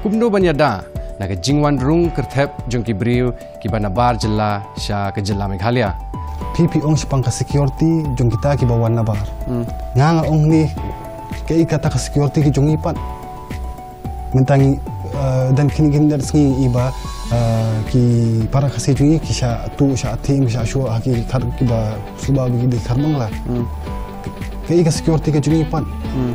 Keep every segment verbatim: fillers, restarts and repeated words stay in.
Kumno ban ïada na ka jingwan rung kyrthep jong ki briew kiba nabar jylla sha ka jylla Meghalaya. Phi phi ong shaphang ka security jong kita kiba wan nabar. Nga nga ong ni, kaei kata ka security ki jong ngi pat. Mynta ngi, eh, don kine ki hynñiew sngi iba, eh, ki para Khasi jong ngi ki shah tuh, shah thiem, shah shoh ha ki khar kiba suba ba ki dei khar Bangla. Kaei ka security ka jong ngi pat.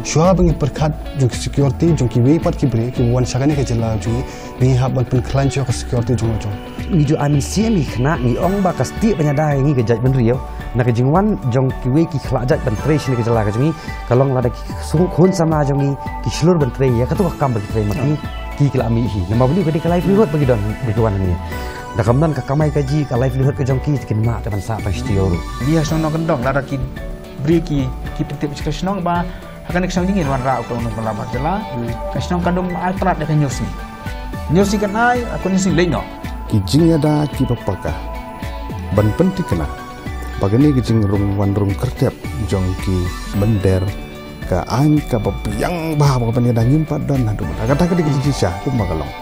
Shuwa ba ngi pyrkhat jong ki security jong kiwei pat ki briew kiba wan sha kane ka jylla jong ngi, ngi hap ban pynkhlaiñ shuwa ka security jong la jong. Ngi ju ai mynsiem, ngi khynnah, ngi ong ba ka stieh ban ïada ïa ngi ka jaitbynriew, na ka jingwan jong kiwei ki khlajait ban trei sha kane ka jylla ka jong ngi, ka long lada ki khun samla jong ngi ki shlur ban trei ïa kato ka kam ba ki trei ma ki, ki la mih hi. Namar balei? Ka dei ka livelihood ba ki don, ba ki wan hangne. Da kam don ka kamai kajih, ka livelihood ka jong ki, te kin mad te ban sah tang shatei ruh. Ngi ha shnong Nongkyndong, lada ki briew ki, ki pyntip sha ka shnong ba ha kane ka shnong jong ngi wanrah u nongpynlong nabar jylla. Ka shnong ka dum ai tlot da ka hynñiew sngi. Hynñiew sngi kan ai, ha ka hynñiew sngi leit noh. Ki jingïada kiba paka ban pynthikna ba kane ka jingrung wan rung kyrthep jong ki mynder ka aiñ kaba biang bha ba ka ban ïada ngim pat don haduh mynta. Kata ka dei ka jingshisha kumba ka long.